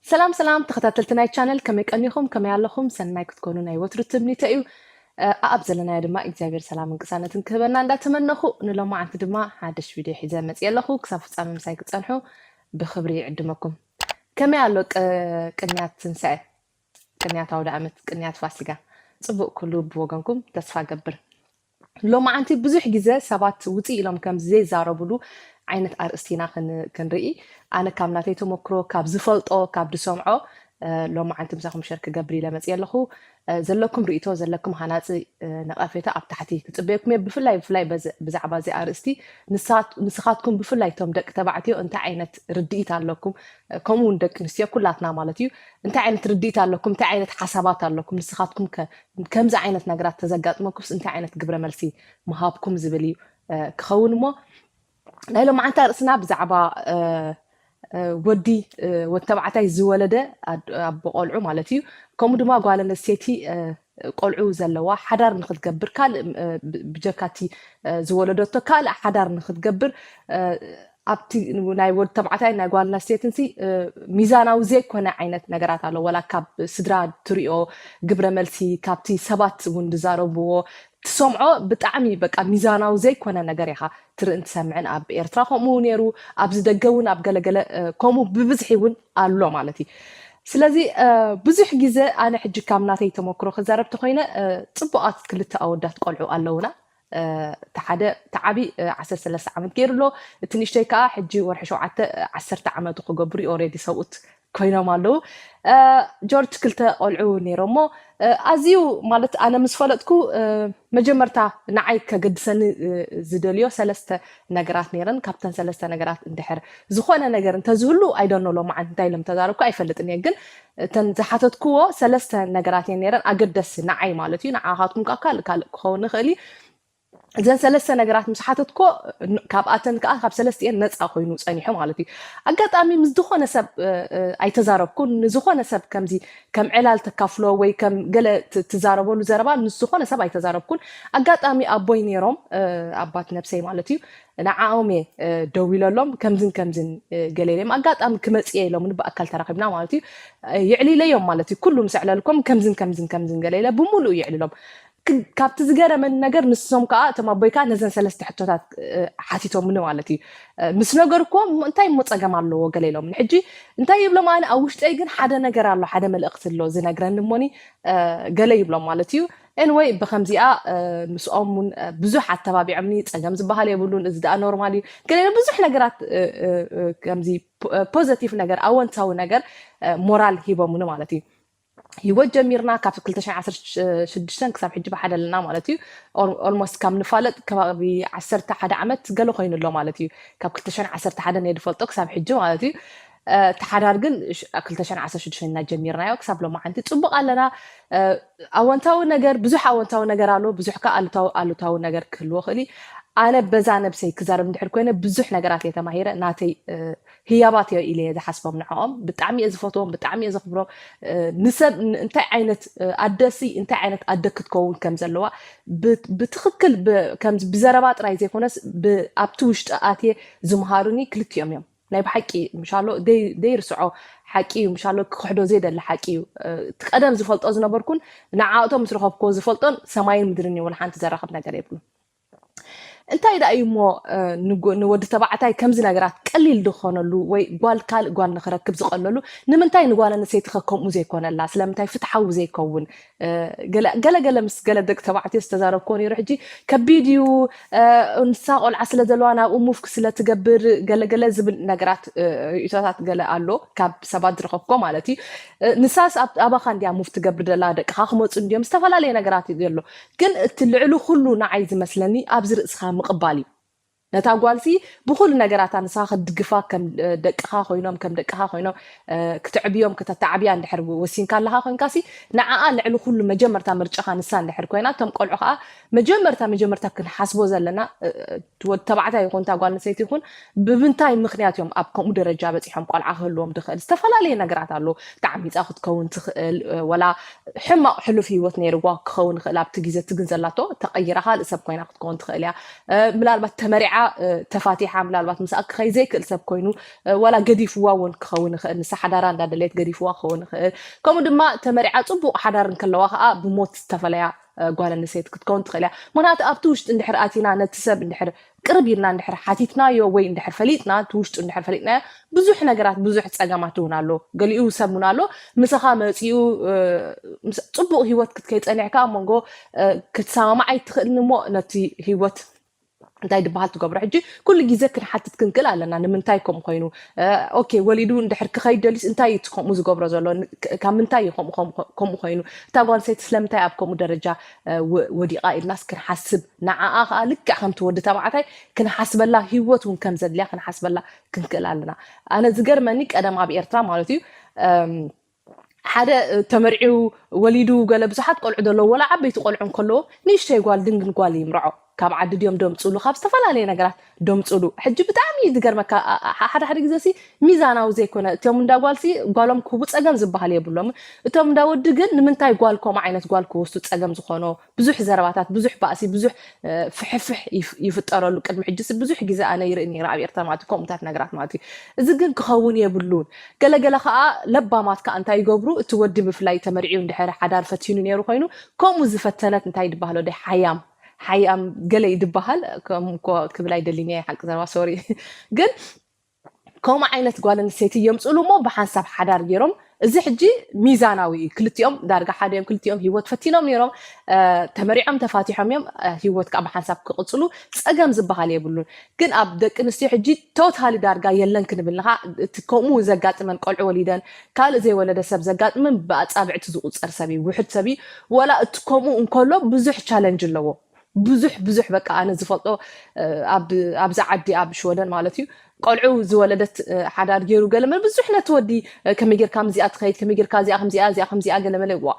ሰላም ሰላም ተኸታተልቲ ናይ ቻነል፣ ከመይ ቀኒኹም? ከመይ ኣለኹም? ሰናይ ክትኮኑ ናይ ወትሩ ትምኒተ እዩ። ኣኣብ ዘለናዮ ድማ እግዚኣብሔር ሰላምን ቅሳነትን ክህበና እንዳተመነኹ፣ ንሎማዓንቲ ድማ ሓደሽ ቪድዮ ሒዘ መፅየ ኣለኹ። ክሳብ ፍፃመ ምሳይ ክፀንሑ ብክብሪ ይዕድመኩም። ከመይ ኣሎ ቅንያት ትንሳኤ፣ ቅንያት ኣውደ ዓመት፣ ቅንያት ፋሲጋ? ፅቡቅ ኩሉ ብወገንኩም ተስፋ ገብር። ሎማዓንቲ ብዙሕ ግዜ ሰባት ውፅእ ኢሎም ከም ዘይዛረብሉ ዓይነት ኣርእስቲ ኢና ክንርኢ። ኣነ ካብ ናተይ ተመክሮ፣ ካብ ዝፈልጦ፣ ካብ ዝሰምዖ፣ ሎማዓንቲ ምሳኹም ሸር ክገብር ኢለ መፅየ ኣለኹ። ዘለኩም ርእቶ፣ ዘለኩም ሃናፂ ነቐፌታ ኣብ ታሕቲ ክፅበየኩም እየ። ብፍላይ ብፍላይ ብዛዕባ እዚ ኣርእስቲ ንስኻትኩም ብፍላይ እቶም ደቂ ተባዕትዮ እንታይ ዓይነት ርድኢት ኣለኩም? ከምኡ እውን ደቂ ኣንስትዮ ኩላትና ማለት እዩ። እንታይ ዓይነት ርድኢት ኣለኩም? እንታይ ዓይነት ሓሳባት ኣለኩም? ንስኻትኩም ከምዚ ዓይነት ነገራት ተዘጋጥመኩምስ እንታይ ዓይነት ግብረ መልሲ ምሃብኩም ዝብል እዩ ክኸውን እሞ፣ ናይ ሎማዓንቲ ኣርእስና ብዛዕባ ወዲ ወዲ ተባዕታይ ዝወለደ ኣቦ ቆልዑ ማለት እዩ። ከምኡ ድማ ጓል ኣንስተይቲ ቆልዑ ዘለዋ ሓዳር ንክትገብር፣ ካልእ ብጀካቲ ዝወለደቶ ካልእ ሓዳር ንክትገብር፣ ኣብቲ ናይ ወዲ ተባዕታይ ናይ ጓል ኣንስተይትን ሲ ሚዛናዊ ዘይኮነ ዓይነት ነገራት ኣሎ። ወላ ካብ ስድራ ትሪኦ ግብረ መልሲ፣ ካብቲ ሰባት እውን ዝዛረብዎ ትሰምዖ፣ ብጣዕሚ በቃ ሚዛናዊ ዘይኮነ ነገር ኢኻ ትርእን ትሰምዕን። ኣብ ኤርትራ ከምኡ ነይሩ፣ ኣብዚ ደገ እውን ኣብ ገለገለ ከምኡ ብብዝሒ እውን ኣሎ ማለት እዩ። ስለዚ ብዙሕ ግዜ ኣነ ሕጂ ካብ ናተይ ተመክሮ ክዛረብ ተኮይነ፣ ፅቡቃት ክልተ ኣወዳት ቆልዑ ኣለውና። እቲ ሓደ፣ እቲ ዓቢ ዓሰርተ ሰለስተ ዓመት ገይሩ ኣሎ። እቲ ንእሽተይ ከዓ ሕጂ ወርሒ ሸውዓተ ዓሰርተ ዓመቱ ክገብሩ እዩ። ኦሬዲ ሰብኡት ኮይኖም ኣለዉ። ጆርጅ ክልተ ቆልዑ ነይሮሞ። ኣዝዩ ማለት ኣነ ምስ ፈለጥኩ መጀመርታ ንዓይ ከገድሰኒ ዝደልዮ ሰለስተ ነገራት ነይረን። ካብተን ሰለስተ ነገራት እንድሕር ዝኾነ ነገር እንተዝህሉ፣ ኣይደኖ ሎማዓንቲ እንታይ ኢሎም ተዛረብኩ ኣይፈልጥን እየ፣ ግን እተን ዝሓተትክዎ ሰለስተ ነገራት እየን ነይረን ኣገደስቲ ንዓይ ማለት እዩ። ንዓኻትኩም ከዓ ካልእ ካልእ ክኸውን ይኽእል እዩ። እዘን ሰለስተ ነገራት ምስ ሓተትኮ፣ ካብኣተን ከዓ ካብ ሰለስቲኤን ነፃ ኮይኑ ፀኒሑ ማለት እዩ። ኣጋጣሚ ምስ ዝኾነ ሰብ ኣይተዛረብኩን። ንዝኾነ ሰብ ከምዚ ከም ዕላል ተካፍሎ ወይ ከም ገለ ትዛረበሉ ዘረባ ምስ ዝኾነ ሰብ ኣይተዛረብኩን። ኣጋጣሚ ኣቦይ ነይሮም፣ ኣባት ነብሰይ ማለት እዩ። ንዓኦም እየ ደዊለሎም፣ ከምዝን ከምዝን ገለ ኢሎም። ኣጋጣሚ ክመፅየ ኢሎምኒ ብኣካል ተራኺብና ማለት እዩ። የዕሊለዮም ማለት እዩ። ኩሉ ምስ ኣዕለልኮም ከምዝን ከምዝን ከምዝን ገለ ኢለ ብምሉእ የዕልሎም። ካብቲ ዝገረመኒ ነገር ንሶም ከዓ እቶም ኣቦይ ከዓ ነዘን ሰለስተ ሕቶታት ሓቲቶምኒ ማለት እዩ። ምስ ነገርኩዎም እንታይ እሞ ፀገም ኣለዎ ገለ ኢሎም። ሕጂ እንታይ ይብሎም፣ ኣነ ኣብ ውሽጠይ ግን ሓደ ነገር ኣሎ፣ ሓደ መልእክቲ ኣሎ ዝነግረኒ እሞኒ ገለ ይብሎም ማለት እዩ። ኤንወይ ብከምዚኣ ምስኦም እውን ብዙሕ ኣተባቢዖምኒ። ፀገም ዝበሃል የብሉን፣ እዚ ደኣ ኖርማል እዩ ገለ ኢሎም። ብዙሕ ነገራት ከምዚ ፖዘቲቭ ነገር፣ ኣወንታዊ ነገር ሞራል ሂቦምኒ ማለት እዩ። ህይወት ጀሚርና ካብ ክልተ ሽሕን ዓሰርተ ሽዱሽተን ክሳብ ሕጂ ብሓደ ኣለና ማለት እዩ። ኦልሞስት ካብ ንፋለጥ ከባቢ ዓሰርተ ሓደ ዓመት ገለ ኮይኑ ኣሎ ማለት እዩ። ካብ ክልተ ሽሕን ዓሰርተ ሓደን እየ ዝፈልጦ ክሳብ ሕጂ ማለት እዩ። እቲ ሓዳር ግን ክልተ ሽሕን ዓሰርተ ሽዱሽተን ኢና ጀሚርናዮ፣ ክሳብ ሎማዓንቲ ፅቡቅ ኣለና። ኣወንታዊ ነገር፣ ብዙሕ ኣወንታዊ ነገር ኣሎ፣ ብዙሕ ከዓ ኣሉታዊ ኣሉታዊ ነገር ክህልዎ ክእል እዩ። ኣነ በዛ ነብሰይ ክዛረብ እንድሕር ኮይነ ብዙሕ ነገራት እየ ተማሂረ። ናተይ ህያባት እዮ ኢለ እየ ዝሓስቦም ንዕኦም። ብጣዕሚ እየ ዝፈትዎም፣ ብጣዕሚ እየ ዘኽብሮም። ንሰብ እንታይ ዓይነት ኣደሲ እንታይ ዓይነት ኣደ ክትከውን ከም ዘለዋ ብትኽክል ከምዚ ብዘረባ ጥራይ ዘይኮነስ ኣብቲ ውሽጢ ኣትየ ዝምሃሩኒ ክልቲኦም እዮም። ናይ ብሓቂ ምሻሎ ዘይርስዖ ሓቂ እዩ። ምሻሎ ክክሕዶ ዘይደሊ ሓቂ እዩ። እቲ ቀደም ዝፈልጦ ዝነበርኩን ንዓእቶም ምስ ረኸብክዎ ዝፈልጦን ሰማይን ምድርን እዩ። ወላ ሓንቲ ዘራኽብ ነገር የብሉን። እንታይ ደኣ እዩ እሞ ንወዲ ተባዕታይ ከምዚ ነገራት ቀሊል ዝኾነሉ ወይ ጓል ካልእ ጓል ንኽረክብ ዝቐለሉ ንምንታይ ንጓል ኣንስተይቲ ከ ከምኡ ዘይኮነላ? ስለምንታይ ፍትሓዊ ዘይከውን? ገለገለ ምስ ገለ ደቂ ተባዕትዮ ዝተዛረብክዎ ነይሩ። ሕጂ ከቢድ እዩ፣ ንሳ ቆልዓ ስለ ዘለዋ ናብኡ ሙቭ ስለ ትገብር ገለገለ ዝብል ነገራት ርእቶታት ገለ ኣሎ ካብ ሰባት ዝረኸብኮ ማለት እዩ። ንሳስ ኣባኻ እንዲያ ሙቭ ትገብር ደላ፣ ደቅኻ ክመፁ እንዲዮም፣ ዝተፈላለየ ነገራት እዩ ዘሎ። ግን እቲ ልዕሊ ኩሉ ንዓይ ዝመስለኒ ኣብዚ ርእስኻ ምቕባል እዩ። ነታ ጓልሲ ብኹሉ ነገራታ ንሳ ክትድግፋ ከም ደቅኻ ኮይኖም ከም ደቅኻ ኮይኖም ክትዕብዮም ከተተዓብያ እንድሕር ወሲንካ ኣለኻ ኮንካሲ ንዓኣ ልዕሊ ኩሉ መጀመርታ ምርጫኻ ንሳ እንድሕር ኮይና እቶም ቆልዑ ከዓ መጀመርታ መጀመርታ ክንሓስቦ ዘለና ወዲ ተባዕታይ ይኹን እታ ጓል ኣንስተይቲ ይኹን ብምንታይ ምክንያት እዮም ኣብ ከምኡ ደረጃ በፂሖም ቆልዓ ክህልዎም ዝኽእል? ዝተፈላለየ ነገራት ኣሎ። ተዓሚፃ ክትከውን ትኽእል፣ ወላ ሕማቕ ሕሉፍ ህይወት ነይርዋ ክኸውን ይኽእል። ኣብቲ ግዜ እቲ ግን ዘላቶ ተቐይራ ካልእ ሰብ ኮይና ክትከውን ትኽእል እያ። ምናልባት ተመሪዓ ተፋቲሓ ምናልባት ምስኣ ክኸይ ዘይክእል ሰብ ኮይኑ፣ ዋላ ገዲፍዋ እውን ክኸውን ይኽእል፣ ንሳ ሓዳራ እንዳደለየት ገዲፍዋ ክኸውን ይኽእል። ከምኡ ድማ ተመሪዓ ፅቡቕ ሓዳር እንከለዋ ከዓ ብሞት ዝተፈለያ ጓል ኣንስተይቲ ክትከውን ትኽእል እያ። ምክንያቱ ኣብቲ ውሽጢ እንድሕር ኣቲና ነቲ ሰብ እንድሕር ቅርብ ኢልና እንድሕር ሓቲትናዮ ወይ እንድሕር ፈሊጥና፣ እቲ ውሽጡ እንድሕር ፈሊጥናዮ፣ ብዙሕ ነገራት ብዙሕ ፀገማት እውን ኣሎ። ገሊኡ ሰብ እውን ኣሎ ምሳኻ መፂኡ፣ ፅቡቕ ህይወት ክትከይ ፀኒሕካ ኣብ መንጎ ክትሰማማዕ ኣይትኽእልን እሞ ነቲ ህይወት እንታይ ድበሃል ትገብሮ። ሕጂ ኩሉ ግዜ ክንሓትት ክንክእል ኣለና። ንምንታይ ከምኡ ኮይኑ? ኦኬ፣ ወሊዱ እንድሕር ክኸይድ ደልዩስ እንታይ እዩ እቲ ከምኡ ዝገብሮ ዘሎ? ካብ ምንታይ እዩ ከምኡ ኮይኑ? እታ ጓል ኣንስተይቲ ስለምንታይ ኣብ ከምኡ ደረጃ ወዲቓ ኢልናስ ክንሓስብ፣ ንዓኣ ከዓ ልክዕ ከምቲ ወዲ ተባዕታይ ክንሓስበላ፣ ህይወት እውን ከም ዘድልያ ክንሓስበላ ክንክእል ኣለና። ኣነ ዝገርመኒ ቀደም ኣብ ኤርትራ ማለት እዩ ሓደ ተመርዒው ወሊዱ ገለ ብዙሓት ቆልዑ ዘለዎ ወላ ዓበይቲ ቆልዑ እንከለዎ ንእሽተይ ጓል ድንግን ጓል ይምርዖ። ካብ ዓዲ ድዮም ደምፅሉ ካብ ዝተፈላለየ ነገራት ደምፅሉ። ሕጂ ብጣዕሚ እዩ ዝገርመካ። ሓደ ሓደ ግዜ ሲ ሚዛናዊ ዘይኮነ፣ እቶም እንዳ ጓል ሲ ጓሎም ክህቡ ፀገም ዝበሃል የብሎም። እቶም እንዳ ወዲ ግን ንምንታይ ጓል ከምኡ ዓይነት ጓል ክወስዱ ፀገም ዝኾኖ ብዙሕ ዘረባታት፣ ብዙሕ ባእሲ፣ ብዙሕ ፍሕፍሕ ይፍጠረሉ። ቅድሚ ሕጂ ሲ ብዙሕ ግዜ ኣነ ይርኢ ነይረ ኣብ ኤርትራ ማለት ከምኡታት ነገራት ማለት እዩ። እዚ ግን ክኸውን የብሉን። ገለገለ ከዓ ለባማት ከዓ እንታይ ይገብሩ? እቲ ወዲ ብፍላይ ተመርዒዩ እንድሕር ሓዳር ፈቲኑ ነይሩ ኮይኑ ከምኡ ዝፈተነት እንታይ ድበሃሎ ደ ሓያም ሓያም ገለ ይድበሃል። ከምኡ እኮ ክብል ኣይደልን እየ ሓቂ ዘረባ ሶሪ። ግን ከምኡ ዓይነት ጓል ኣንስተይቲ የምፅሉ እሞ ብሓንሳብ ሓዳር ገይሮም። እዚ ሕጂ ሚዛናዊ እዩ። ክልቲኦም ዳርጋ ሓደ እዮም። ክልቲኦም ህይወት ፈቲኖም ነይሮም፣ ተመሪዖም ተፋቲሖም እዮም። ህይወት ከዓ ብሓንሳብ ክቕፅሉ ፀገም ዝበሃል የብሉን። ግን ኣብ ደቂ ኣንስትዮ ሕጂ ቶታሊ ዳርጋ የለን ክንብል ንኻ። እቲ ከምኡ ዘጋጥመን ቆልዑ ወሊደን ካልእ ዘይወለደ ሰብ ዘጋጥምን ብኣፃብዕቲ ዝቁፀር ሰብ እዩ፣ ውሕድ ሰብ እዩ። ወላ እቲ ከምኡ እንከሎ ብዙሕ ቻለንጅ ኣለዎ። ብዙሕ ብዙሕ በቃ ኣነ ዝፈልጦ ኣብዚ ዓዲ ኣብ ሽወደን ማለት እዩ ቆልዑ ዝወለደት ሓዳር ገይሩ ገለመለ ብዙሕ ነቲ ወዲ ከመይ ጌርካ ምዚኣ ትኸይድ ከመይ ጌርካ እዚኣ ከምዚኣ እዚኣ ከምዚኣ ገለመለ ዋ።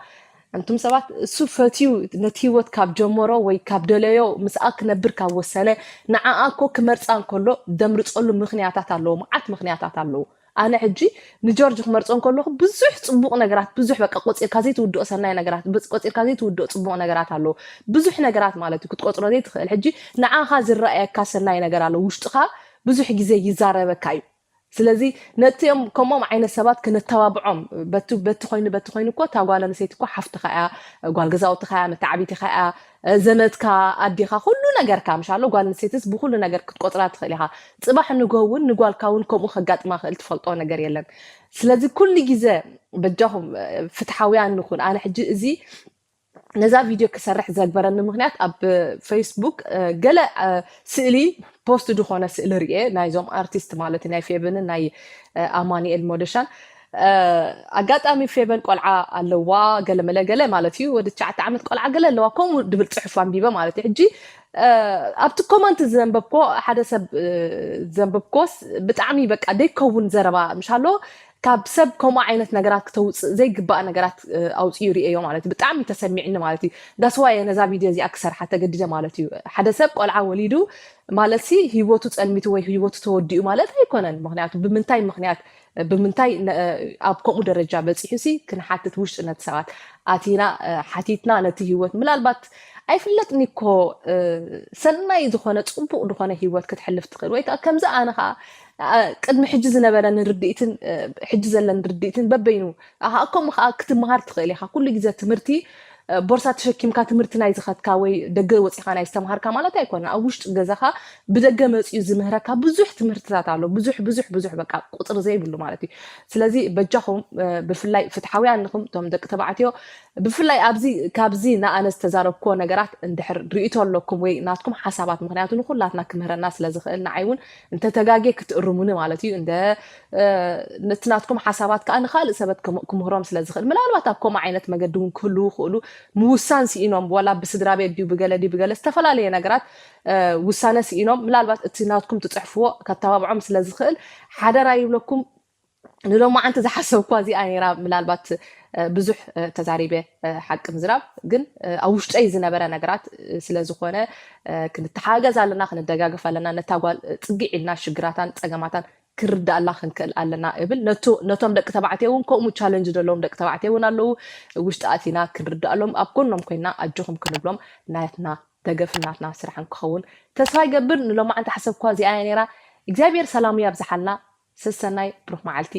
እንቱም ሰባት እሱ ፈትዩ ነቲ ህይወት ካብ ጀመሮ ወይ ካብ ደለዮ ምስኣ ክነብር ካብ ወሰነ ንዓኣ እኮ ክመርፃ እንከሎ ደምርፀሉ ምክንያታት ኣለዎ፣ መዓት ምክንያታት ኣለዎ። ኣነ ሕጂ ንጆርጅ ክመርፆ እንከለኹ ብዙሕ ፅቡቕ ነገራት ብዙሕ በቃ ቆፂርካ ዘይትውድኦ ሰናይ ነገራት ቆፂርካ ዘይትውድኦ ፅቡቕ ነገራት ኣለዎ። ብዙሕ ነገራት ማለት እዩ ክትቆፅሮ ዘይትኽእል። ሕጂ ንዓኻ ዝረኣየካ ሰናይ ነገር ኣሎ ውሽጥኻ ብዙሕ ግዜ ይዛረበካ እዩ። ስለዚ ነቲኦም ከምኦም ዓይነት ሰባት ክነተባብዖም በቲ በቲ ኮይኑ በቲ ኮይኑ እኮ እታ ጓል ኣንስተይቲ እኮ ሓፍትኻ እያ፣ ጓል ገዛውትኻ እያ፣ መተዓቢትኻ እያ፣ ዘመድካ ኣዴኻ ኩሉ ነገርካ ምሻሎ። ጓል ኣንስተይትስ ብኩሉ ነገር ክትቆፅራ ትኽእል ኢኻ። ፅባሕ ንግሆ እውን ንጓልካ እውን ከምኡ ከጋጥማ ክእል ትፈልጦ ነገር የለን። ስለዚ ኩሉ ግዜ በጃኹም ፍትሓውያን ንኹን። ኣነ ሕጂ እዚ ነዛ ቪድዮ ክሰርሕ ዘግበረኒ ምክንያት ኣብ ፌስቡክ ገለ ስእሊ ፖስት ዝኾነ ስእሊ ርኤ ናይዞም ኣርቲስት ማለት ናይ ፌብንን ናይ ኣማኒኤል ሞደሻን። ኣጋጣሚ ፌበን ቆልዓ ኣለዋ ገለ መለ ገለ ማለት እዩ ወዲ ትሽዓተ ዓመት ቆልዓ ገለ ኣለዋ ከምኡ ድብል ፅሑፍ ኣንቢበ ማለት እዩ። ሕጂ ኣብቲ ኮመንት ዘንበብኮ ሓደ ሰብ ዘንበብኮስ ብጣዕሚ በቃ ደይከውን ዘረባ ምሻሎ ካብ ሰብ ከምኡ ዓይነት ነገራት ክተውፅእ ዘይግባእ ነገራት ኣውፅኡ ርእዮ ማለት እዩ። ብጣዕሚ ተሰሚዕኒ ማለት እዩ። ዳስዋ እየ ነዛ ቪድዮ እዚኣ ክሰርሓ ተገዲደ ማለት እዩ። ሓደ ሰብ ቆልዓ ወሊዱ ማለት ሲ ህይወቱ ፀልሚቱ ወይ ህይወቱ ተወዲኡ ማለት ኣይኮነን። ምክንያቱ ብምንታይ ምክንያት ብምንታይ ኣብ ከምኡ ደረጃ በፂሑ ሲ ክንሓትት ውሽጢ ነቲ ሰባት ኣቲና ሓቲትና ነቲ ህይወት ምናልባት ኣይፍለጥኒ እኮ ሰናይ ዝኾነ ፅቡቕ ዝኾነ ህይወት ክትሕልፍ ትኽእል ወይ ከዓ ከምዚ ኣነ ከዓ ቅድሚ ሕጂ ዝነበረኒ ርድኢትን ሕጂ ዘለኒ ርድኢትን በበይኑ ኣኻ ከምኡ ከዓ ክትመሃር ትኽእል ኢኻ። ኩሉ ግዜ ትምህርቲ ቦርሳ ተሸኪምካ ትምህርቲ ናይ ዝኸትካ ወይ ደገ ወፂኻ ናይ ዝተምሃርካ ማለት ኣይኮነን። ኣብ ውሽጢ ገዛኻ ብደገ መፅኡ ዝምህረካ ብዙሕ ትምህርትታት ኣሎ። ብዙሕ ብዙሕ ብዙሕ በቃ ቁፅሪ ዘይብሉ ማለት እዩ። ስለዚ በጃኹም ብፍላይ ፍትሓውያን ንኹም እቶም ደቂ ተባዕትዮ ብፍላይ ኣብዚ ካብዚ ንኣነ ዝተዛረብክዎ ነገራት እንድሕር ርእይቶ ኣለኩም ወይ ናትኩም ሓሳባት ምክንያቱ ንኩላትና ክምህረና ስለ ዝኽእል ንዓይ እውን እንተተጋጌ ክትእርሙኒ ማለት እዩ እንደ ነቲ ናትኩም ሓሳባት ከዓ ንካልእ ሰበት ክምህሮም ስለ ዝኽእል ምናልባት ኣብ ከምኡ ዓይነት መገዲ እውን ክህልዉ ይኽእሉ። ምውሳን ስኢኖም ዋላ ብስድራ ቤት ድዩ ብገለ ድዩ ብገለ ዝተፈላለየ ነገራት ውሳነ ስኢኖም ምናልባት እቲ ናትኩም ትፅሕፍዎ ከተባብዖም ስለ ዝኽእል ሓደራ ይብለኩም። ንሎማዓንቲ ዝሓሰብኳ እዚኣ ነይራ ምናልባት ብዙሕ ተዛሪበ ሓቂ ምዝራብ ግን ኣብ ውሽጠይ ዝነበረ ነገራት ስለ ዝኾነ ክንተሓገዝ ኣለና ክንደጋገፍ ኣለና ነታ ጓል ፅግዕ ኢልና ሽግራታን ፀገማታን ክርዳእላ ክንክእል ኣለና እብል። ነቶም ደቂ ተባዕትዮ እውን ከምኡ ቻለንጅ ዘለዎም ደቂ ተባዕትዮ እውን ኣለዉ። ውሽጢ ኣቲና ክንርዳእሎም ኣብ ጎኖም ኮይና ኣጆኹም ክንብሎም ናትና ደገፍን ናትና ስራሕን ክኸውን ተስፋ ይገብር። ንሎማዓንቲ ሓሰብኳ እዚኣ እያ ነይራ። እግዚኣብሔር ሰላሙ ያብዝሓልና። ሰሰናይ ብሩኽ መዓልቲ።